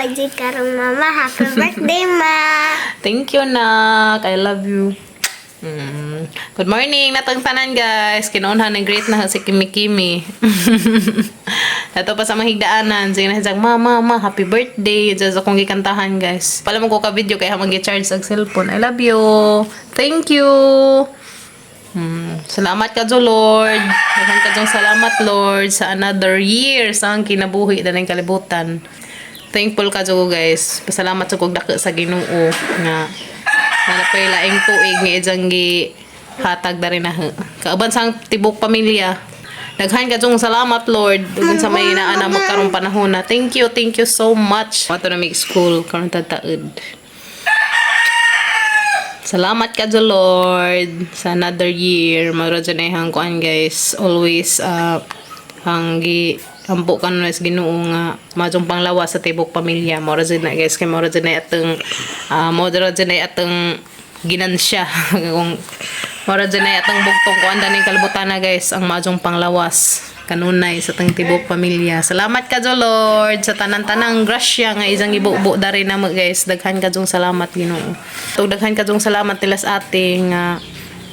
Ba jud karon, Mama? Happy birthday, Ma. Thank you, nak. I love you. Good morning, natong tanan, guys. Kinuunhan ng great na si Kimi Kimi. Nato pa sa mga higdaanan. Sige na siya, "Ma, ma, ma, happy birthday." Diyan sa akong gikantahan, guys. Pala mo ko ka video kaya mag-charge ang cellphone. I love you. Thank you. Salamat ka Lord. Daghan ka salamat, Lord, sa another year sa ang kinabuhi daling kalibutan. Thankful ka ko, guys. Pasalamat sa kog dako sa Ginoo nga naa pay laing tuig nga ijang gi hatag dari na. Kauban sa ang tibok pamilya. Daghan ka salamat, Lord, ug sa may naa na magkarong panahon na. Thank you so much. Ato na make school karon tataud. Salamat ka Lord sa another year. Mara dyan ay hang kuan, guys. Always hanggi ampo ka na sa Ginoo nga majong panglawas sa tibok pamilya. Mora dyan na, guys, kay mora dyan na atong ginansya kung mora dyan na atong bugtong kuan daning kalibutan na, guys, ang majong panglawas kanunay sa tang tibok pamilya. Salamat ka Lord sa tanan-tanang grasya nga isang ibubo dari namo, guys. Daghan ka salamat, Ginoo. Tug daghan ka salamat tilas ate nga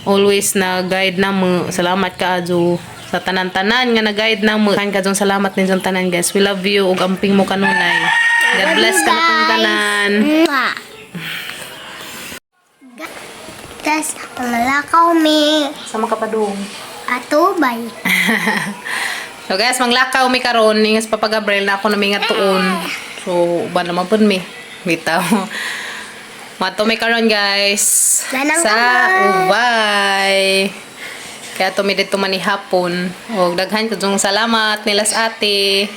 always na guide namo. Salamat ka adyo sa tanan-tanan nga na-guide namo. Daghan ka salamat ninyong tanan, guys. We love you ug amping mo kanunay. God bless ka natong tanan. Mwah. Tas, manglakaw mi. Sama ka pa dong. Ato, bye. So guys, manglakaw mi karon ingas Papa Gabriel na ako na mi nga tuon. So uban naman pud mi. Bitaw. Mato mi karon, guys, Lanang sa kamay. Ubay. Kaya to mi dito man hapon. Og daghan ko salamat nilas ate.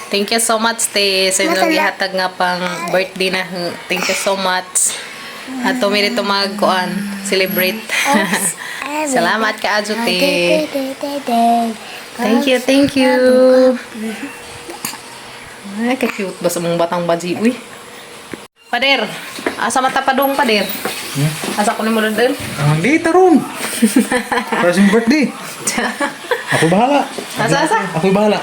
Thank you so much, te, sa inyong Masala- gihatag nga pang birthday na. Thank you so much. Ato mi dito magkuan, celebrate. Salamat ka adyo, te. Thank you, thank you. Ay, ka-cute ba sa mga batang baji? Uy. Pader, asa mata padung, pader? Asa ko ni mo doon? Ang di taron. Para sa birthday. Ako bahala. Asa, asa? Ako bahala.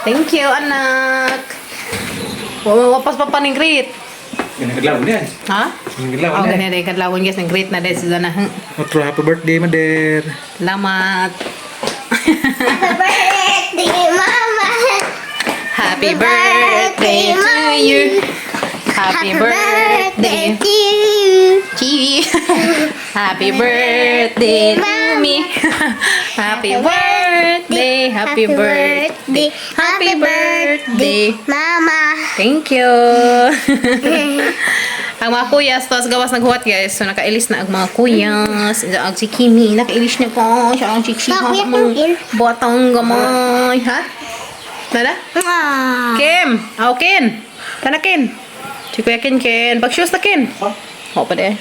Thank you, anak. Wapas pa pa ning greet. Ganang niya. Ha? Ganang Oh, ganyan din. Kadlawon, guys, ng greet na din si Zana. Otro happy birthday, Mader. Salamat. Happy birthday, Mama. Happy birthday to you. Happy birthday to you. to you. Happy birthday to me. Happy birthday, happy birthday, happy birthday. Mama. Thank you. Ang mga kuyas, tapos gawas naghuwat, guys. So nakailis na ang mga kuyas. Ang si Kimi, nakailis na po. Siya ang chichika. Kuya Mga batang gamay. Ha? Nada? Ah. Kim! Aw, Ken! Tana, Ken! Si Kuya Ken, Ken. Pag-shoes na, Ken. Oo pa de.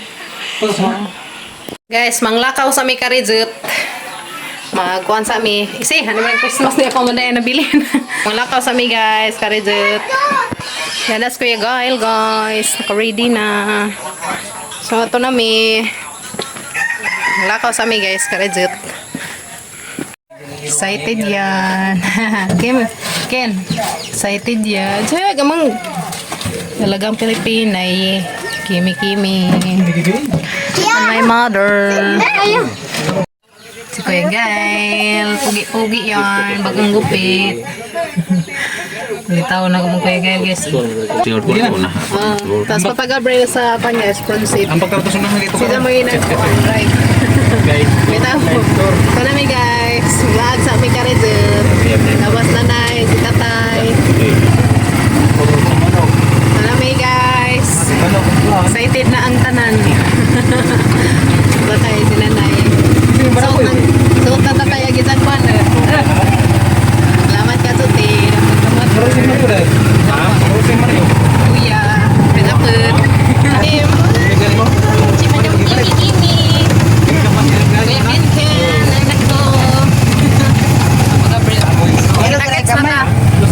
Guys, manglakaw sa mi karizut. Magkuhan sa mi. Isi, ano ba yung Christmas niya ako muna nabilin. Manglakaw sa mi, guys, karizut. Dadas Kuya Gail, guys. Naka-ready na. So, ito na mi. Manglakaw sa mi, guys, karizut. Excited yan. Ken, Ken, excited yan. Diyan, amang talagang Pilipinay. Kimi Kimi. And my mother. Si Kuya Gail. Pugi-pugi yan. Bagong gupit. Litaw na kung Kuya Gail, guys. Ah, tapos Papa Gabriel sa pan, guys, front seat. Ang pagkatusun na dito. Sila mo yung nag-drive. Bitaw. Ito na mi, guys. Vlog sa mi karizut. Tapos nanay, si tatay. Ito na mi, guys. Excited na ang tanan. Tatay, si nanay. Suot na tatay agitan pa. Salamat ka, Tuti. Kuya. Pinaput. Kim. Si Madam Kimi Kimi. Kuya Ken Ken. Anak ko. Kita-kits na ta.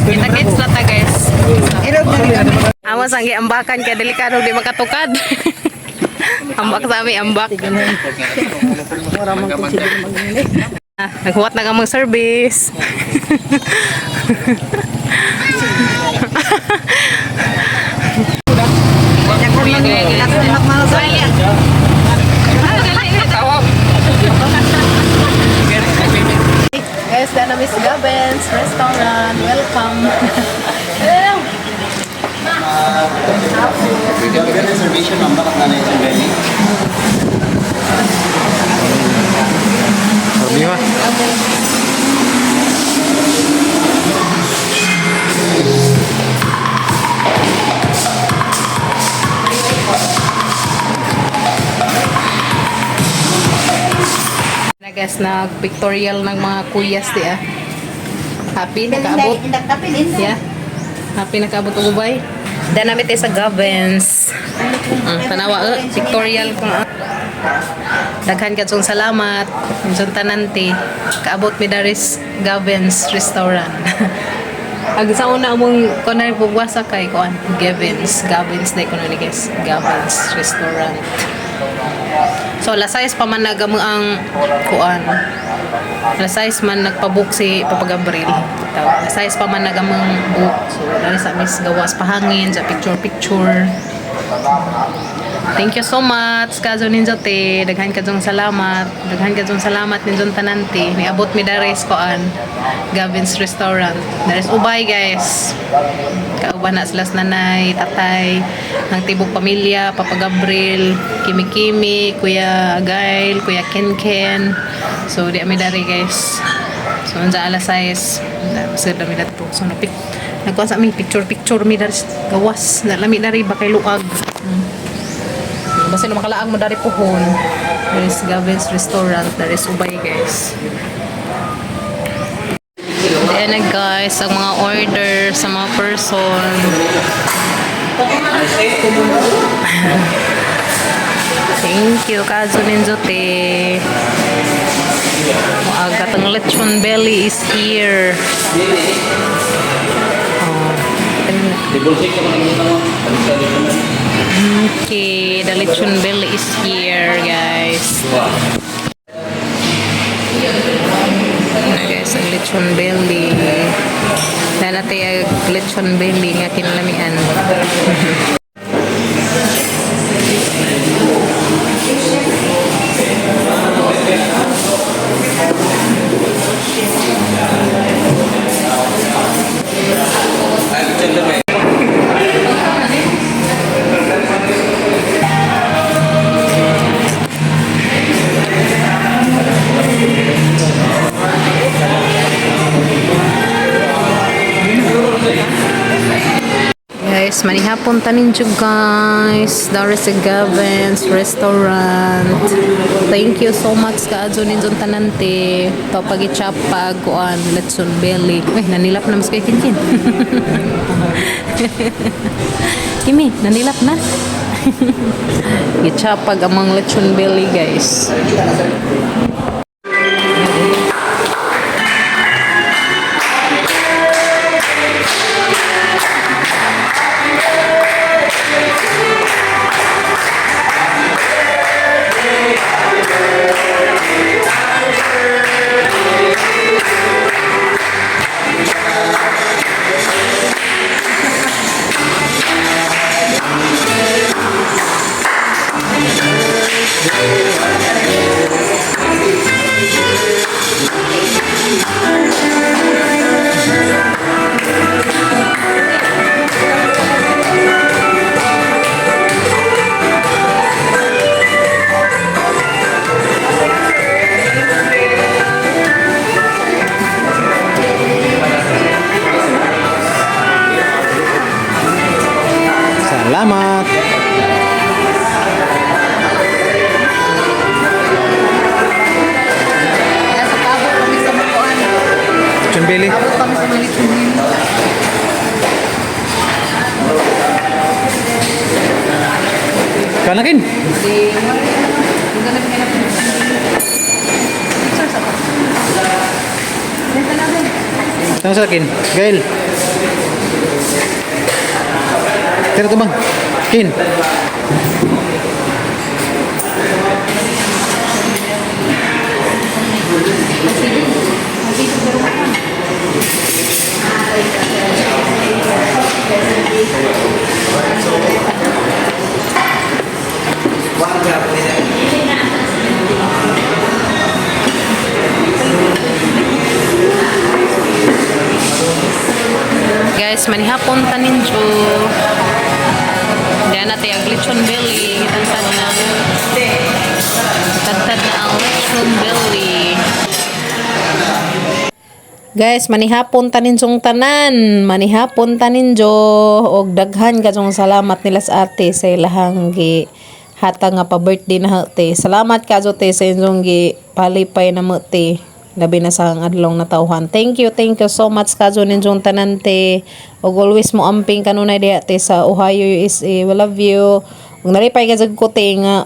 Kita-kits na ta, guys. Amo sang giambakan kay delikado di makatukad. Ambak sa ami, ambak. Ah, naghuwat na kamang service. Miss Gabens Restaurant. Welcome. Hello. Reservation number at nanay sa belly. Sabi ba? Na guys, nag-pictorial ng mga kuyas di ah. Happy nakaabot. Yeah. Happy nakaabot og ubay. Dan namin tayo sa Gavins. Tanawa eh, pictorial ko. Daghan kadsong salamat. Diyon tanante. Kaabot mi daris Gavins Restaurant. Ag sa una among kuan pugwasa kay kuan Gavins, Gavins na kuno ni guys. Gavins Restaurant. So la size pa man nagamo ang kuan. La size man nagpabook si Papa Gabriel. Tawag. La size pa man nagamang book. So dali sa miss gawas pahangin sa picture picture. Thank you so much, Kazo Ninjo te. Daghan kajong salamat. Daghan kajong salamat ninjon tanante. Niabot mi dares koan. Gavin's Restaurant. Dares ubay guys. Kauban na sila sa nanay, tatay, ang tibok pamilya, Papa Gabriel, Kimi Kimi, Kuya Gail, Kuya Ken Ken. So di ami dari guys. So unsa alas 6, sir dami dato. So napik nagkuha sa aming picture picture mi dari gawas. Nalami dari ba kay luag. Basta na makalaag mo dari puhon. There is Gavin's Restaurant. There is Ubay, guys. Ayan na, guys, ang mga order sa mga person. Thank you, Kazo Ninjote. Maagat ang lechon belly is here. Oh, tingnan. Table shake ako nagluto mo. Balik sa dito na. Okay, the lechon belly is here, guys. Na guys, ang lechon belly. Na natin ang lechon belly nga kinalamian. Guys, manihapon tanin jud guys. Doris Gavins Restaurant. Thank you so much kaadto ninjon tanante. To pagichapag kuan lechon belly. Uy, nanilap na mas kay Kinkin. Kimi, nanilap na. Gichapag amang lechon belly guys. Salamat! Nasa kaabot kami sa mga kuan. Lechon belly. Abot kami sa mga lechon belly. Kanakin! Di, wala. Picture sa pa. Ano sa akin? Gail. Tira to bang? Kin. Guys, manihapon ta ninyo. Diyan natin ang lechon belly. Tantad na. Tantad na ang lechon belly. Guys, manihapon ta ninyong tanan. Manihapon ta ninyo. Og daghan kayong salamat nila sa ate sa ilahang gi hatag nga pa birthday na te. Salamat kayo te sa inyong gi palipay na mo te. Labi na sa ang adlong natawhan. Thank you so much kayo ninyong tanan te. Og always mo amping kanunay diha te sa Ohio, USA. We love you. Og nalipay ka ko te nga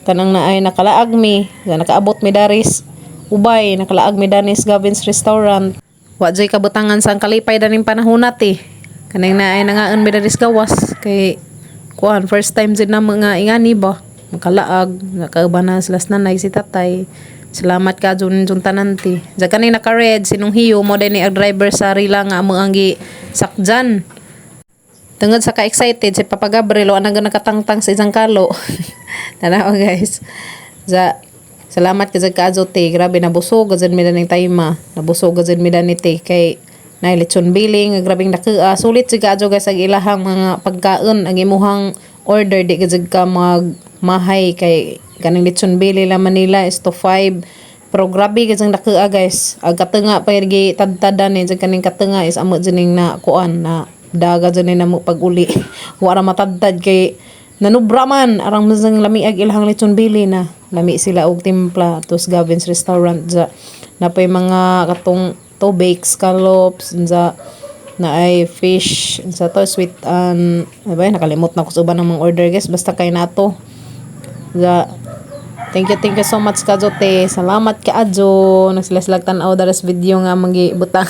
kanang naay nakalaag mi, nga nakaabot mi daris ubay, nakalaag mi danis Gavin's Restaurant. Wa joy kabutangan sa ang kalipay daning panahon nati. Kanang naay nangaan mi daris gawas kay kuan first time jud na mga ingani ba makalaag nakauban na sila sa nanay si tatay. Salamat ka jun jun tanan te. Ja kaning naka-red sinong hiyo mo din ni ang driver sa rila nga amo ang gi sakjan. Tungod sa ka-excited si Papa Gabriel, wala na nakatangtang sa isang kalo. Tanaw guys. Za salamat ka sa kaazo te. Grabe nabusog gazan mi ning tayma. Nabusog gazan mi ni te kay na lechon billing, grabing nakaa. Sulit si kaazo guys ang ilahang mga pagkaon, ang imuhang order di ka ka mag mahay kay kaning lechon billy la Manila is to 5. Pero grabe kasi ang nakaa guys. Ang katunga pa gi tadtadan ni kaning katunga is amo dining na kuan na daga dyan na mo pag-uli. Wala matadtad kay nanubra man arang masang lami ag ilahang lechon bili na lami sila og timpla tos Gavin's Restaurant ja napay mga katong to baked scallops sa na ay fish sa to sweet and ano ba yun? Nakalimot na ko sa uban ng mga order guys, basta kay nato ja. Thank you so much kajo te. Salamat kaajo. Nagsilaslag tan-aw daras video nga mangi butang.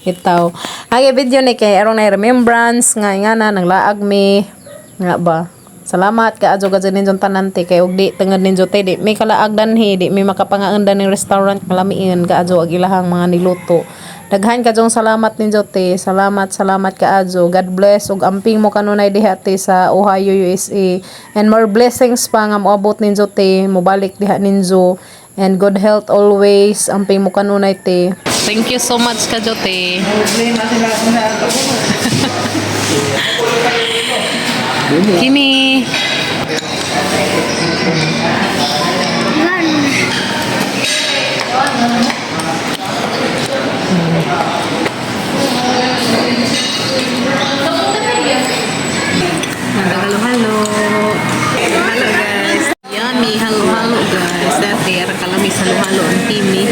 Itaw. Ay video ni kay aron na remembrance nga nga na nanglaag mi nga ba. Salamat kaajo kadyo ninyong tanan te kay og di tungod ninyo te di may kalaag danhi, di may makapangaon ning restaurant kalamiin kaajo ag ilahang mga niluto. Daghan kadyong salamat ninyo te. Salamat, salamat kaajo. God bless ug amping mo kanunay diha te sa Ohio, USA. And more blessings pa nga moabot ninyo te, mobalik diha ninyo. And good health always. Amping mo kanunay te. Thank you so much kadyo te. Kimi. Halo-halo. Halo guys. Yummy halo-halo guys. Dati ara kalamis halo-halo ang Kimi.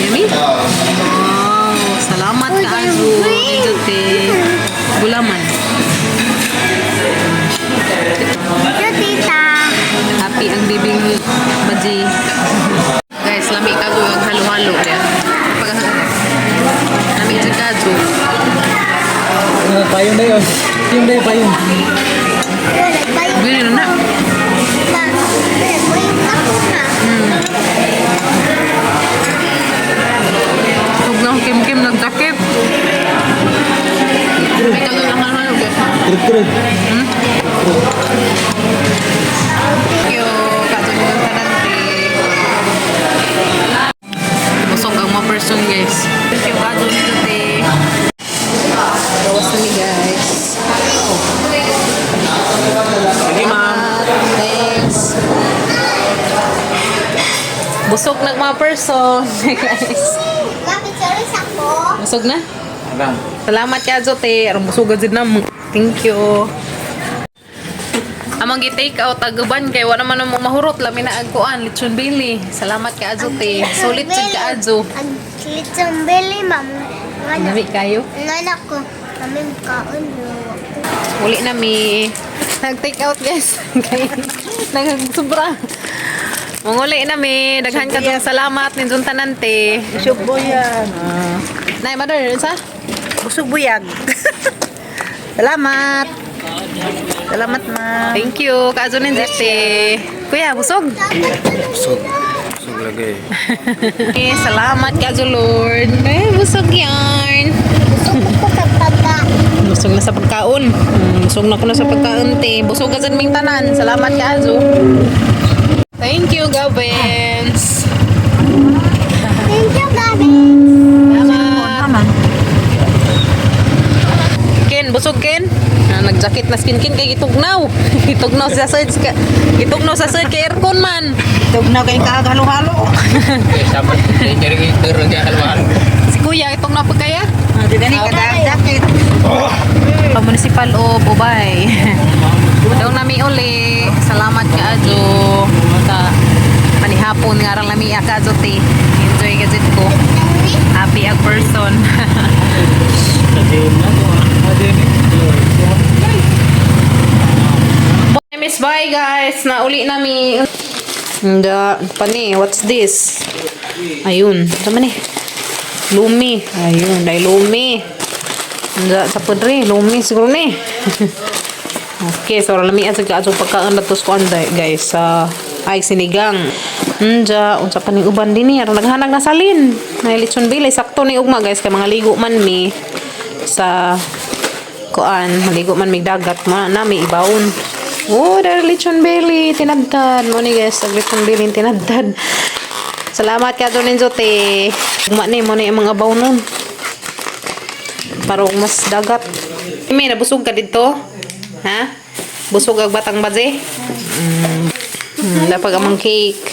Yummy? Wow, salamat ka Azu. Ito te. Gulaman. Ito, tita. Happy ang bibing baji. Guys, lami ka ang halo-halo ya. Pag lami jud ka Azu. Payong na yun. Yung na yun, payong. Nagbayot Ganun na. na. Nagbayot ako na. Huwag na akong kim-kim nagtakip. May kago lang halo-halo guys. Trip-trip. Thank you. Kadto ng tanan te. Busog ang mga person guys. Thank you kadto nito te. Gawas na mi guys. Sige, ma'am. Thanks. Busog na mga person guys. Mapicture ako. Busog na? Alam. Salamat ka te. Aron busog jud na mo. Thank you. Among gi-take out aguban kay wala man mo mahurot lami na ag kuan lechon bili. Salamat ka Azo te. Sulit jud ka Azo. Ang lechon belly, ma'am. Nga na. Lami kayo. Nga na ko. Kami kaon. Uli na mi. Nag-take out guys. Kay nagsobra. Manguli na mi. Daghan ka dong salamat ninjong tanan te. Busog buyag. Nay mother sa? Busog buyag. Salamat. Salamat, ma'am. Thank you. Kaazo ninjo te. Kuya, busog. Busog. Busog lagi. Eh, salamat ka Lord. Eh, busog yarn. Gusto ko sa pagkain. Busog na sa pagkaon. Busog na ko na sa pagkaon, te. Busog ka sa ming tanan. Salamat ka, Azo. Thank you, Gavins. Thank you, Gabi. Salamat. Naman. Nag-jacket na skin kin kay gitugnaw. Gitugnaw sa side ka. Gitugnaw sa side kay aircon man. Tugnaw kay kaghalo-halo. Si kuya itugnaw pa kaya? Ah, di gani kada jacket. Pa municipal o Bubay. Daw nami uli. Salamat ka adyo sa panihapon nga rang lami ka adyo te. Enjoy ka jud ko. Happy ag person. Miss, bye guys. Nauli nami. Hindi, pani, what's this? Ayun, tama ni. Lumi. Ayun, dahil lumi. Hindi, sa pudri, lumi siguro ni. Okay, so lami at sa atong pagkaon na ko anday guys sa ay sinigang. Nja, unsa pa ning uban dinhi aron naghanag na salin. Nay lechon bilay sakto ni ugma guys kay mga ligo man mi sa kuan, maligo man mig dagat ma na mi ibaon. Oh, dahil lechon belly, tinadtad. Mo ni guys, ag lechon belly tinadtad. Salamat ka doon ninyo, te. Ugma ni, mo ni ang mga abaw nun. Parang mas dagat. May nabusog ka dito? Ha? Busog ag batang baje? Dapag amang cake.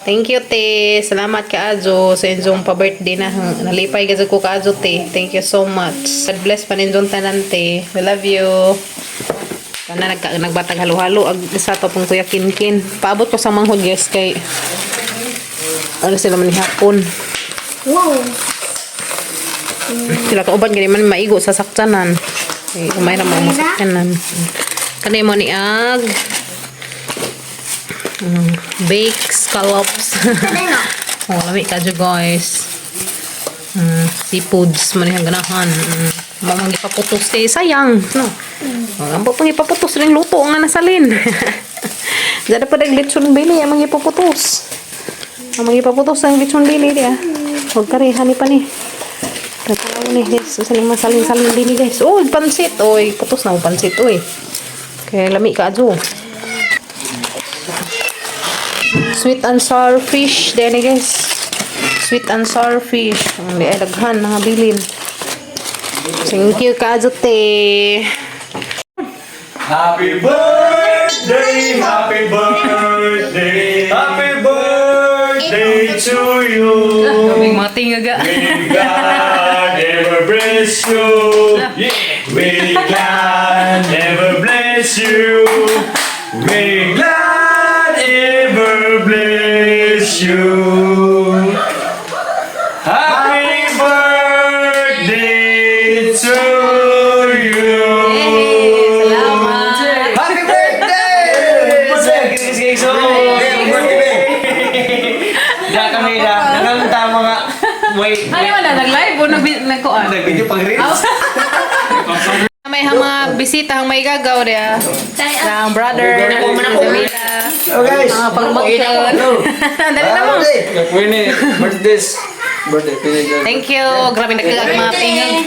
Thank you, te. Salamat ka, Ajo, sa inyong pa-birthday na. Nalipay ka ko ka, Ajo, te. Thank you so much. God bless pa ninyong tanan, te. We love you. Kana nagbatag halo-halo ag isa to pong Kuya Kinkin. Paabot ko sa manghod guys kay ano sila man hapon. Wow. Sila kauban gani man maigo sa sakyanan. Eh, umay ra mo sakyanan. Kani mo ni ag baked scallops. Ano? Oh, lami ka dyan, guys. Seafoods man yung ganahan. Mamang ipaputos kay sayang, no. Oh, ang pang ipaputos ring luto nga nasalin. Dada pa dag lechon bili ang mga ipaputos. Ang mga ipaputos ang lechon bili diya. Huwag ka rin, hani pa ni. Tatanaw ni guys, sa ning masalin-salin dini guys. Oh, pansit. Oy, putos na ang pansit, oy. Kaya lami ka adyo. Sweet and sour fish dini guys. Sweet and sour fish. Ang di ay daghan mga bilin. Thank you ka adyo, te. Happy birthday, happy birthday, happy birthday to you. Kaming mga tingaga. May God ever bless you. May God ever bless you. May God ever bless you. Happy birthday to you. Salamat. Happy birthday! Da kami da. Nanganta mga wait. Ano man na nag-live o nagkuan? Nag-video pang reels. May hang mga bisita hang may gagaw diya. Ang brother, Jamila. Oh guys! Mga pagmangkon. Dali na mo. Winnie, birthdays. Birthday, pinigay. Thank you. Grabe nagkag mga tingog.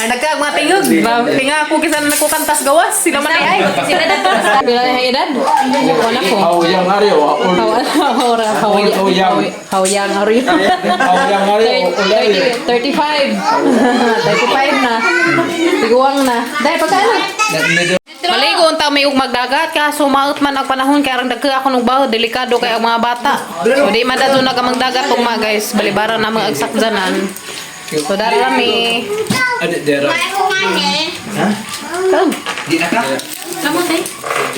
Ang nagkag mga tingog. Tinga ako kisa na nagkukantas gawas. Sila man ay. Sila na. Pila na edad? Wala ko. How young are you? How how how How young? How young are you? How young are you? 30, 35. 35 na. Tiguang na. Dahil pagkain na. Maligo unta may ug magdagat kaso maot man ang panahon kay arang dagko ako nung baho delikado kay ang mga bata. So di man dato na magdagat ug mga guys balibaran na mga agsakjanan. So dara mi. Adi dera. May kumani. Di na ka?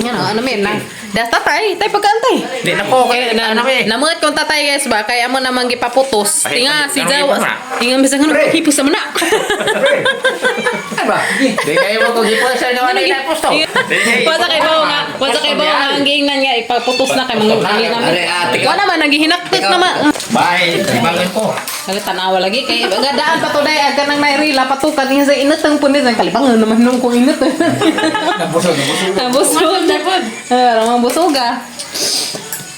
Yan ano men na. Das tatay, tay pagkaantay. Di na ko Okay, na, namuot kong tatay guys ba kay amo namang gipaputos. Tinga si Jawa. Tinga bisan ano hipos naman na. Ay ba? Di kayo mo kung hipon sa Ano gi- Wala kay bawo nga, wala kay bawo nga ang giingnan nga ipaputos na kay mga ang namin. Wala man naghihinaktot naman. Bye. Bangon ko. Kali tanawa lagi kay nga daan pa to day agka nang nairila patukan niya sa inot ang punis ang kalibangan naman nung kung inot. Nabusog, nabusog. Nabusog. Eh, ramang busog ah.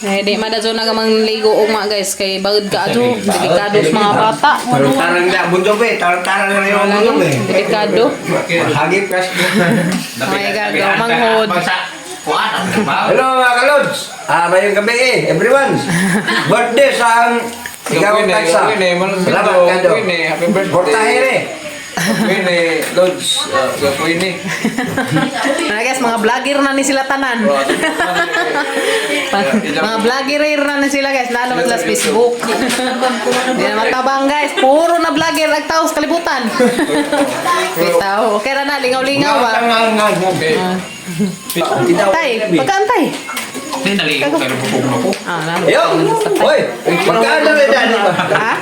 Eh, di madadyo na kamang ligo ugma guys kay bagod ka adyo, delikado sa mga bata. Tarang na bundok eh. Tarang-tarang na yung bundok eh. Delikado. Hagip kas. May gagaw manghod. Hello mga kalods! Ah, mayong gabi eh, everyone! Birthday sa ang ikaw ang tagsa. Salamat kado. Happy birthday. Portahe eh. Queenie, Lods, sa Queenie. Na guys, mga vlogger na ni sila tanan. Mga vlogger na ni sila, guys. Lalo sila sa Facebook. Di na matabang, guys. Puro na vlogger ang tao sa kalibutan. Bitaw. Okay ra na, lingaw-lingaw ba? Okay. Tay, pagkaantay. Hindi, naligo kayo na po. Ah, lalo. Yo! Hoy! Magkano na dyan? Ha?